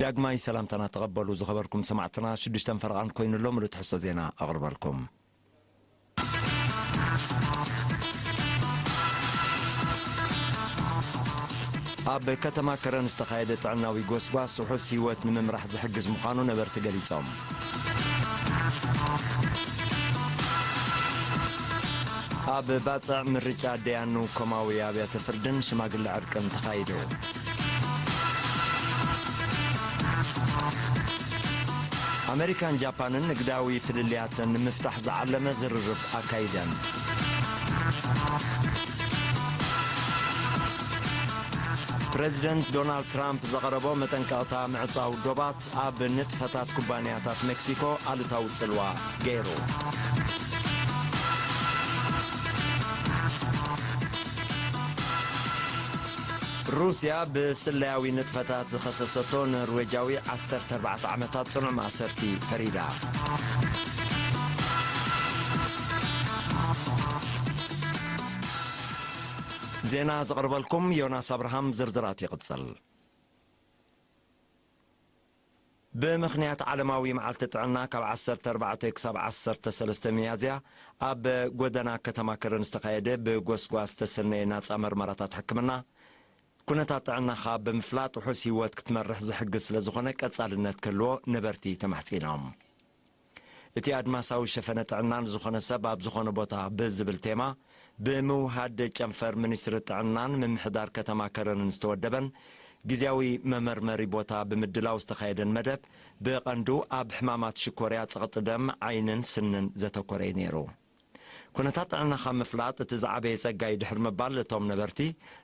ዳግማይ ሰላምታና ተቐበሉ ዝኸበርኩም ሰማዕትና፣ ሽዱሽተን ፈረቓን ኮይኑ ኣሎ። ምሉእ ትሕዝቶ ዜና ኣቕርበልኩም። ኣብ ከተማ ከረን ዝተኻየደ ጥዕናዊ ጎስጓስ ውሑስ ህይወት ንምምራሕ ዝሕግዝ ምዃኑ ነበርቲ ገሊጾም። ኣብ ባጽዕ ምርጫ ደያኑ ኮማዊ ኣብያተ ፍርድን ሽማግለ ዕርቅን ተኻይዱ። ኣመሪካን ጃፓንን ንግዳዊ ፍልልያተን ንምፍታሕ ዝዓለመ ዝርርብ ኣካይደን። ፕረዚደንት ዶናልድ ትራምፕ ዘቕረቦ መጠንቀቕታ ምዕጻው ዶባት ኣብ ንጥፈታት ኩባንያታት ሜክሲኮ ኣሉታዊ ጽልዋ ገይሩ። ሩስያ ብስለያዊ ንጥፈታት ዝኸሰሰቶ ኖርዌጃዊ ዓሰርተ ኣርባዕተ ዓመታት ጽኑዕ ማእሰርቲ ፈሪዳ። ዜና ዘቕርበልኩም ዮናስ ኣብርሃም፣ ዝርዝራት ይቕጽል። ብምኽንያት ዓለማዊ መዓልቲ ጥዕና ካብ ዓሰርተ ኣርባዕተ ክሳብ ዓሰርተ ሰለስተ ሚያዝያ ኣብ ጎደና ከተማ ከረን ዝተኻየደ ብጎስጓስ ዝተሰነየ ናጻ መርመራታት ሕክምና፣ ኩነታት ጥዕናኻ ብምፍላጥ ውሑስ ህይወት ክትመርሕ ዝሕግዝ ስለ ዝኾነ ቀጻልነት ክህልዎ ነበርቲ ተማሕጺኖም። እቲ ኣድማሳዊ ሸፈነ ጥዕና ንዝኾነ ሰብ ኣብ ዝኾነ ቦታ ብዝብል ቴማ ብምውሃድ ጨንፈር ሚኒስትሪ ጥዕናን ምምሕዳር ከተማ ከረንን ዝተወደበን ግዝያዊ መመርመሪ ቦታ ብምድላው ዝተኻየደን መደብ ብቐንዱ ኣብ ሕማማት ሽኮርያ፣ ጸቕጢ ደም፣ ዓይንን ስንን ዘተኮረ እዩ ነይሩ። ኩነታት ጥዕናኻ ምፍላጥ እቲ ዝዓበየ ጸጋ እዩ ድሕሪ ምባል እቶም ነበርቲ፣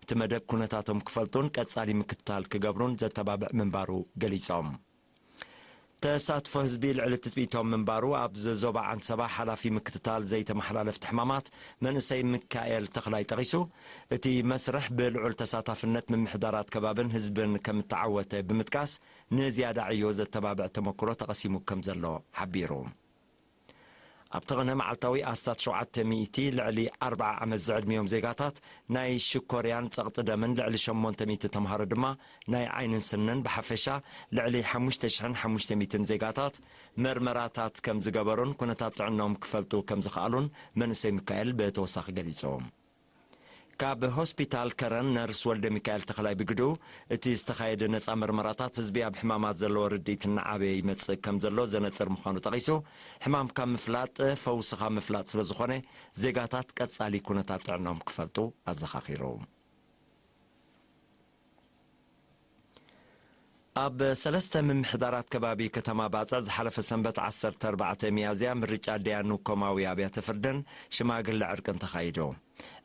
እቲ መደብ ኩነታቶም ክፈልጡን ቀጻሊ ምክትታል ክገብሩን ዘተባብዕ ምንባሩ ገሊጾም። ተሳትፎ ህዝቢ ልዕሊ ትጽቢቶም ምንባሩ ኣብ ዞባ ዓንሰባ ሓላፊ ምክትታል ዘይተመሓላለፍቲ ሕማማት መንእሰይ ሚካኤል ተኽላይ ጠቒሱ፣ እቲ መስርሕ ብልዑል ተሳታፍነት ምምሕዳራት ከባብን ህዝብን ከም እተዓወተ ብምጥቃስ፣ ንዝያዳ ዕዮ ዘተባብዕ ተመክሮ ተቐሲሙ ከም ዘሎ ሓቢሩ። ኣብቲ ቅነ መዓልታዊ ኣስታት ሸውዓተ ሚእቲ ልዕሊ ኣርብዓ ዓመት ዝዕድሚኦም ዜጋታት ናይ ሽኮርያን ጸቕጢ ደምን፣ ልዕሊ ሸሞንተ ሚእቲ ተምሃሮ ድማ ናይ ዓይንን ስንን፣ ብሓፈሻ ልዕሊ ሓሙሽተ ሽሕን ሓሙሽተ ሚእትን ዜጋታት መርመራታት ከም ዝገበሩን ኩነታት ጥዕናኦም ክፈልጡ ከም ዝኸኣሉን መንእሰይ ሚካኤል ብተወሳኺ ገሊጹ። ካብ ሆስፒታል ከረን ነርስ ወልደ ሚካኤል ተኽላይ ብግድኡ፣ እቲ ዝተኻየደ ነጻ መርመራታት ህዝቢ ኣብ ሕማማት ዘለዎ ርድኢት እናዓበየ ይመጽእ ከም ዘሎ ዘነጽር ምዃኑ ጠቒሱ፣ ሕማምካ ምፍላጥ ፈውስኻ ምፍላጥ ስለ ዝኾነ፣ ዜጋታት ቀጻሊ ኩነታት ጥዕናኦም ክፈልጡ ኣዘኻኺሩ። ኣብ ሰለስተ ምምሕዳራት ከባቢ ከተማ ባጽዕ ዝሓለፈ ሰንበት ዓሰርተ ኣርባዕተ ሚያዝያ ምርጫ ደያኑ ኮማዊ ኣብያተ ፍርድን ሽማግለ ዕርቅን ተኻይዱ።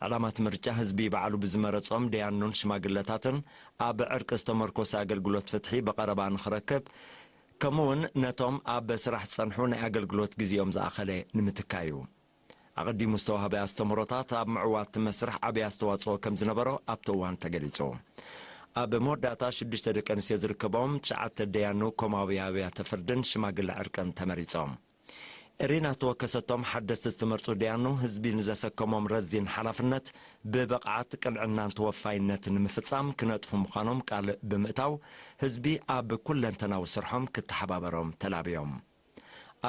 ዕላማ እቲ ምርጫ ህዝቢ ባዕሉ ብዝመረጾም ደያኑን ሽማግለታትን ኣብ ዕርቂ ዝተመርኮሰ ኣገልግሎት ፍትሒ ብቐረባ ንኽረክብ፣ ከምኡውን ነቶም ኣብ ስራሕ ዝጸንሑ ናይ ኣገልግሎት ግዜኦም ዝኣኸለ ንምትካይ እዩ። ኣቐዲሙ ዝተዋህበ ኣስተምህሮታት ኣብ ምዕዋት እቲ መስርሕ ዓብዪ ኣስተዋጽኦ ከም ዝነበሮ ኣብቲ እዋን ተገሊጹ። ኣብ መወዳእታ ሽዱሽተ ደቂ ኣንስትዮ ዝርከቦም ትሽዓተ ደያኑ ኮማዊ ኣብያተ ፍርድን ሽማግለ ዕርቅን ተመሪጾም። ኤሪና እተወከሰቶም ሓደስቲ ዝተመርጹ ደያኑ ህዝቢ ንዘሰከሞም ረዚን ሓላፍነት ብብቕዓት ቅንዕናን ተወፋይነትን ንምፍጻም ክነጥፉ ምዃኖም ቃል ብምእታው ህዝቢ ኣብ ኩለንተናዊ ስርሖም ክተሓባበሮም ተላብዮም።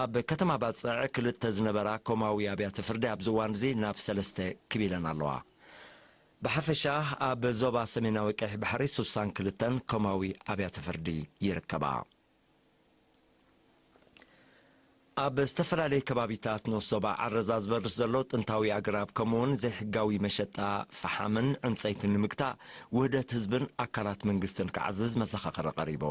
ኣብ ከተማ ባጽዕ ክልተ ዝነበራ ኮማዊ ኣብያተ ፍርዲ ኣብዚ እዋን እዚ ናብ ሰለስተ ክብ ኢለን ኣለዋ። ብሓፈሻ ኣብ ዞባ ሰሜናዊ ቀይሕ ባሕሪ ሱሳን ክልተን ኮማዊ ኣብያተ ፍርዲ ይርከባ። ኣብ ዝተፈላለዩ ከባቢታት ንኡስ ዞባ ዓረዛ ዝበርስ ዘሎ ጥንታዊ ኣግራብ ከምኡውን ዘይሕጋዊ መሸጣ ፈሓምን ዕንጸይትን ንምግታእ ውህደት ህዝብን ኣካላት መንግስትን ክዓዝዝ መዘኻኸሪ ቀሪቡ።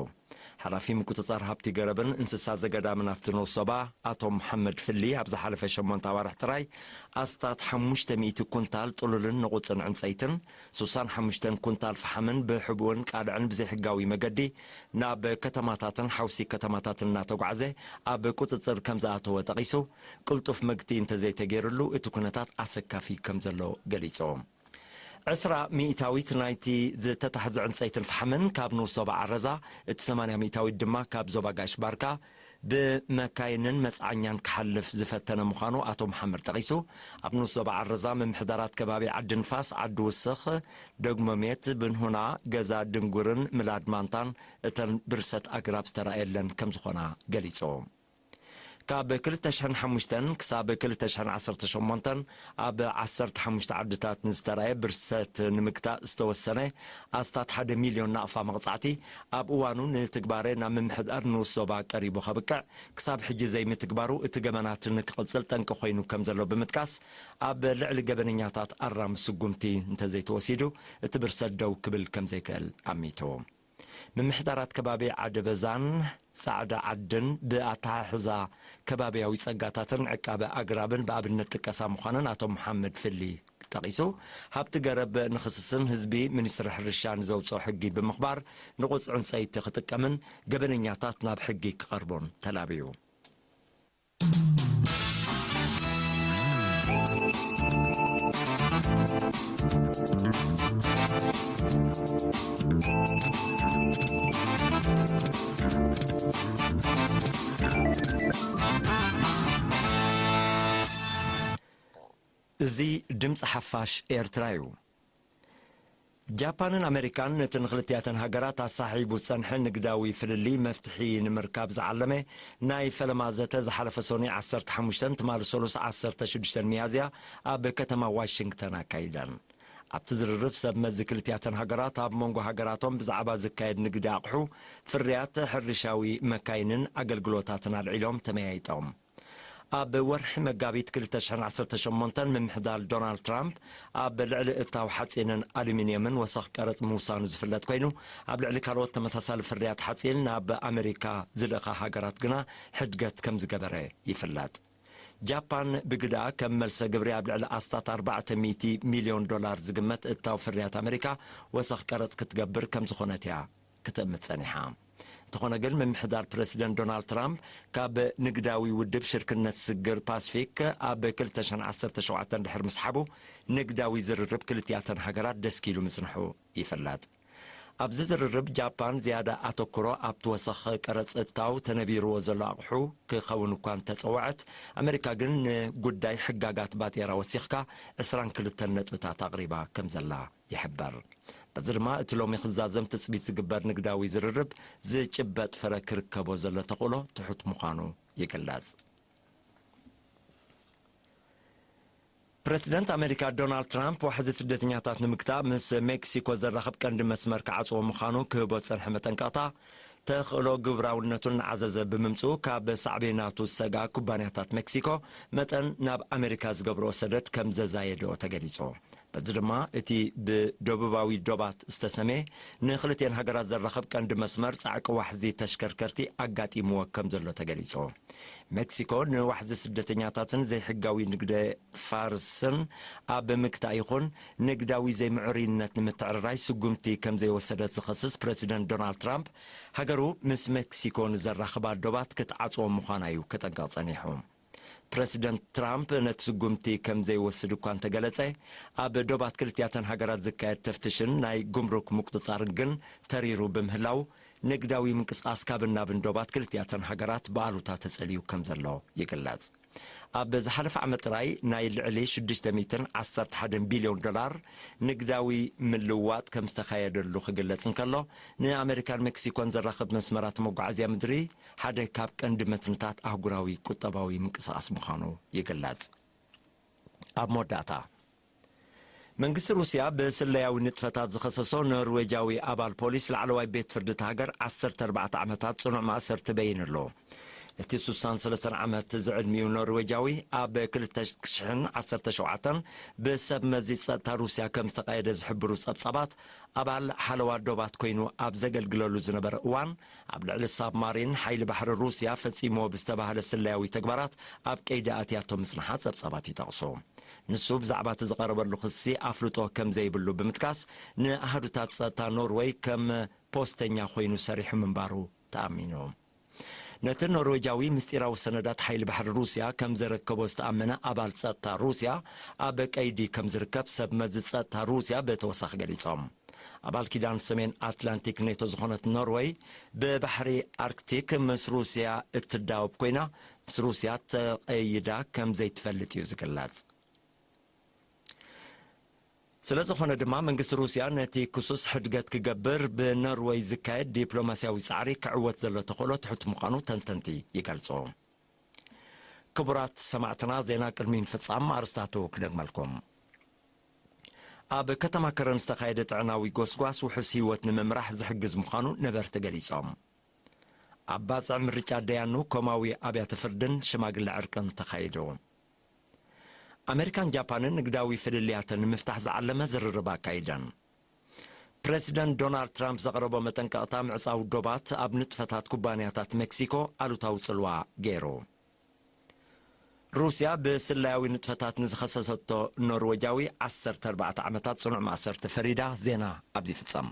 ሓላፊ ምቁጽጻር ሃብቲ ገረብን እንስሳ ዘገዳምን ኣብቲ ንኡስ ዞባ ኣቶ መሓመድ ፍሊ ኣብ ዝሓለፈ ሸሞንተ ኣዋርሕ ጥራይ ኣስታት ሓሙሽተ ሚእቲ ኩንታል ጥሉልን ንቑጽን ዕንጸይትን፣ ሱሳን ሓሙሽተን ኩንታል ፈሓምን ብሕቡእን ቃልዕን ብዘይሕጋዊ መገዲ ናብ ከተማታትን ሓውሲ ከተማታትን እናተጓዕዘ ኣብ ቁጽጽር ከም ዝኣተወ ጠቒሱ፣ ቅልጡፍ መግትኢ እንተዘይተገይርሉ እቲ ኩነታት ኣሰካፊ ከም ዘሎ ገሊጹ። ዕስራ ሚእታዊት ናይቲ ዝተታሕዘ ዕንጸይትን ፈሓምን ካብ ንኡስ ዞባ ዓረዛ፣ እቲ ሰማንያ ሚእታዊት ድማ ካብ ዞባ ጋሽ ባርካ፣ ብመካይንን መጽዓኛን ክሓልፍ ዝፈተነ ምዃኑ ኣቶ መሓመድ ጠቒሱ፣ ኣብ ንኡስ ዞባ ዓረዛ ምምሕዳራት ከባቢ ዓዲ ንፋስ፣ ዓዲ ውስኽ፣ ደግመሜት፣ ብንሁና፣ ገዛ ድንጉርን ምላድ ማንታን እተን ብርሰት ኣግራብ ዝተራእየለን ከም ዝኾና ገሊጹ። ካብ ክልተ ሽሕን ሓሙሽተን ክሳብ ክልተ ሽሕን ዓሰርተ ሸሞንተን ኣብ ዓሰርተ ሓሙሽተ ዓድታት ንዝተራእየ ብርሰት ንምግታእ ዝተወሰነ ኣስታት ሓደ ሚልዮን ናቕፋ መቕጻዕቲ ኣብ እዋኑ ንትግባረ ናብ ምምሕዳር ንኡስ ዞባ ቀሪቡ ከብቅዕ ክሳብ ሕጂ ዘይምትግባሩ እቲ ገበናት ንክቕጽል ጠንቂ ኮይኑ ከም ዘሎ ብምጥቃስ፣ ኣብ ልዕሊ ገበነኛታት ኣራሚ ስጉምቲ እንተዘይተወሲዱ እቲ ብርሰት ደው ክብል ከም ዘይክእል ኣሚቱ። ምምሕዳራት ከባቢ ዓደበዛን ጻዕዳ ዓድን ብኣተሓሕዛ ከባብያዊ ጸጋታትን ዕቃበ ኣግራብን ብኣብነት ጥቀሳ ምዃነን ኣቶ መሓመድ ፍሊ ጠቒሱ፣ ሃብቲ ገረብ ንኽስስን ህዝቢ ሚኒስትሪ ሕርሻ ንዘውጽኦ ሕጊ ብምኽባር ንቑጽ ዕንጸይቲ ክጥቀምን ገበነኛታት ናብ ሕጊ ክቐርቡን ተላብዩ። እዚ ድምፂ ሓፋሽ ኤርትራ እዩ። ጃፓንን ኣመሪካን ነቲ ንክልቲኣተን ሃገራት ኣሳሒቡ ዝጸንሐ ንግዳዊ ፍልልይ መፍትሒ ንምርካብ ዝዓለመ ናይ ፈለማ ዘተ ዝሓለፈ ሶኒ ዓሰርተ ሓሙሽተ ትማሊ ሰሉስ ዓሰርተ ሽዱሽተ ሚያዝያ ኣብ ከተማ ዋሽንግተን ኣካይደን። ኣብቲ ዝርርብ ሰብ መዚ ክልቲኣተን ሃገራት ኣብ መንጎ ሃገራቶም ብዛዕባ ዝካየድ ንግዲ ኣቕሑ፣ ፍርያት፣ ሕርሻዊ መካይንን ኣገልግሎታትን ኣልዒሎም ተመያይጦም። ኣብ ወርሒ መጋቢት ክልተ ሽሕን ዓሰርተ ሸሞንተን ምምሕዳር ዶናልድ ትራምፕ ኣብ ልዕሊ እታው ሓጺንን ኣሉሚንየምን ወሰኽ ቀረጽ ምውሳኑ ዝፍለጥ ኮይኑ፣ ኣብ ልዕሊ ካልኦት ተመሳሳሊ ፍርያት ሓጺን ናብ ኣመሪካ ዝልእኻ ሃገራት ግና ሕድገት ከም ዝገበረ ይፍለጥ። ጃፓን ብግድኣ ከም መልሰ ግብሪ ኣብ ልዕሊ ኣስታት ኣርባዕተ ሚእቲ ሚልዮን ዶላር ዝግመት እታው ፍርያት ኣመሪካ ወሰኽ ቀረጽ ክትገብር ከም ዝኾነት እያ ክትእምት ጸኒሓ። እንተኾነ ግን፣ ምምሕዳር ፕረሲደንት ዶናልድ ትራምፕ ካብ ንግዳዊ ውድብ ሽርክነት ስግር ፓስፊክ ኣብ ክልተ ሽሕን ዓሰርተ ሸውዓተን ድሕሪ ምስሓቡ፣ ንግዳዊ ዝርርብ ክልቲኣተን ሃገራት ደስኪሉ ምጽንሑ ይፍለጥ። ኣብዚ ዝርርብ፣ ጃፓን ዝያዳ ኣተኩሮ ኣብቲ ወሰኽ ቀረጽ እታው ተነቢርዎ ዘሎ ኣቕሑ ክኸውን እኳ እንተጸውዐት፣ ኣመሪካ ግን ንጉዳይ ሕጋጋት ባጤራ ወሲኽካ ዕስራን ክልተን ነጥብታት ኣቕሪባ ከም ዘላ ይሕበር። በዚ ድማ፣ እቲ ሎሚ ክዛዘም ትጽቢት ዝግበር ንግዳዊ ዝርርብ ዝጭበጥ ፍረ ክርከቦ ዘሎ ተኽእሎ ትሑት ምዃኑ ይግለጽ። ፕረሲደንት ኣመሪካ ዶናልድ ትራምፕ ዋሕዚ ስደተኛታት ንምግታእ ምስ ሜክሲኮ ዘራኽብ ቀንዲ መስመር ክዓጽዎ ምዃኑ ክህቦ ዝጸንሐ መጠንቀቕታ፣ ተኽእሎ ግብራውነቱ እናዓዘዘ ብምምጽኡ፣ ካብ ሳዕቤናቱ ዝሰግኣ ኩባንያታት ሜክሲኮ መጠን ናብ ኣመሪካ ዝገብርኦ ሰደድ ከም ዘዛየድኦ ተገሊጹ። በዚ ድማ፣ እቲ ብደቡባዊ ዶባት ዝተሰምየ ንክልቲኤን ሃገራት ዘራኽብ ቀንዲ መስመር ጻዕቂ ዋሕዚ ተሽከርከርቲ ኣጋጢምዎ ከም ዘሎ ተገሊጹ። ሜክሲኮ ንዋሕዚ ስደተኛታትን ዘይሕጋዊ ንግደ ፋርስን ኣብ ምግታእ ይኹን ንግዳዊ ዘይምዕሩይነት ንምትዕርራይ ስጉምቲ ከም ዘይወሰደት ዝኸስስ ፕረሲደንት ዶናልድ ትራምፕ፣ ሃገሩ ምስ ሜክሲኮ ንዘራኽባ ዶባት ክትዓጽዎም ምዃና እዩ ከጠንቅቕ ጸኒሑ። ፕረሲደንት ትራምፕ ነቲ ስጉምቲ ከም ዘይወስድ እኳ እንተገለጸ፣ ኣብ ዶባት ክልቲኣተን ሃገራት ዝካየድ ተፍትሽን ናይ ጉምሩክ ምቁጽጻርን ግን ተሪሩ ብምህላው፣ ንግዳዊ ምንቅስቓስ ካብን ናብን ዶባት ክልቲኣተን ሃገራት ብኣሉታ ተጸልዩ ከም ዘሎ ይግለጽ። ኣብ ዝሓለፈ ዓመት ጥራይ ናይ ልዕሊ ሽዱሽተ ሚእትን ዓሰርተ ሓደን ቢልዮን ዶላር ንግዳዊ ምልውዋጥ ከም ዝተኻየደሉ ክግለጽ እንከሎ፣ ንኣመሪካን ሜክሲኮን ዘራኽብ መስመራት መጓዓዝያ ምድሪ ሓደ ካብ ቀንዲ መትንታት ኣህጉራዊ ቁጠባዊ ምንቅስቓስ ምዃኑ ይግለጽ። ኣብ መወዳእታ፣ መንግስቲ ሩስያ ብስለያዊ ንጥፈታት ዝኸሰሶ ኖርዌጃዊ ኣባል ፖሊስ ላዕለዋይ ቤት ፍርዲ እታ ሃገር ዓሰርተ ኣርባዕተ ዓመታት ጽኑዕ ማእሰርቲ በይኑ ኣሎ። እቲ ስሳን ሰለስተን ዓመት ዝዕድሚኡ ኖርዌጃዊ፣ ኣብ ክልተ ሽሕን ዓሰርተ ሸውዓተን ብሰብ መዚ ጸጥታ ሩስያ ከም ዝተቓየደ ዝሕብሩ ጸብጻባት፣ ኣባል ሓለዋ ዶባት ኮይኑ ኣብ ዘገልግለሉ ዝነበረ እዋን፣ ኣብ ልዕሊ ሳብማሪን ሓይሊ ባሕሪ ሩስያ ፈጺምዎ ብዝተባህለ ስለያዊ ተግባራት ኣብ ቀይዲ ኣትያቶ ምጽንሓ ጸብጻባት ይጠቕሱ። ንሱ ብዛዕባ እቲ ዝቐረበሉ ክሲ ኣፍልጦ ከም ዘይብሉ ብምጥቃስ፣ ንኣሃዱታት ጸጥታ ኖርወይ ከም ፖስተኛ ኮይኑ ሰሪሑ ምንባሩ ተኣሚኑ። ነቲ ኖርዌጃዊ ምስጢራዊ ሰነዳት ሓይሊ ባሕሪ ሩስያ ከም ዘረከቦ ዝተኣመነ ኣባል ጸጥታ ሩስያ፣ ኣብ ቀይዲ ከም ዝርከብ ሰብ መዚ ጸጥታ ሩስያ ብተወሳኺ ገሊጾም። ኣባል ኪዳን ሰሜን ኣትላንቲክ ኔቶ ዝኾነት ኖርወይ፣ ብባሕሪ ኣርክቲክ ምስ ሩስያ እትዳወብ ኮይና፣ ምስ ሩስያ ተቐይዳ ከም ዘይትፈልጥ እዩ ዝግለጽ። ስለ ዝኾነ ድማ መንግስቲ ሩስያ ነቲ ክሱስ ሕድገት ክገብር ብኖርወይ ዝካየድ ዲፕሎማስያዊ ጻዕሪ ክዕወት ዘሎ ተኽእሎ ትሑት ምዃኑ ተንተንቲ ይገልጹ። ክቡራት ሰማዕትና፣ ዜና ቅድሚ ምፍጻም ኣርስታቱ ክደግመልኩም። ኣብ ከተማ ከረን ዝተኻየደ ጥዕናዊ ጎስጓስ ውሑስ ህይወት ንምምራሕ ዝሕግዝ ምዃኑ ነበርቲ ገሊጾም። ኣብ ባጽዕ ምርጫ ደያኑ ኮማዊ ኣብያተ ፍርድን ሽማግለ ዕርቅን ተኻይዱ። ኣሜሪካን ጃፓንን ንግዳዊ ፍልልያተን ንምፍታሕ ዝዓለመ ዝርርብ ኣካይደን። ፕረሲደንት ዶናልድ ትራምፕ ዘቕረቦ መጠንቀቕታ ምዕጻው ዶባት ኣብ ንጥፈታት ኩባንያታት ሜክሲኮ ኣሉታዊ ጽልዋ ገይሩ። ሩስያ ብስለያዊ ንጥፈታት ንዝኸሰሰቶ ኖርወጃዊ ዓሰርተ ኣርባዕተ ዓመታት ጽኑዕ ማእሰርቲ ፈሪዳ። ዜና ኣብዚ ይፍጸም።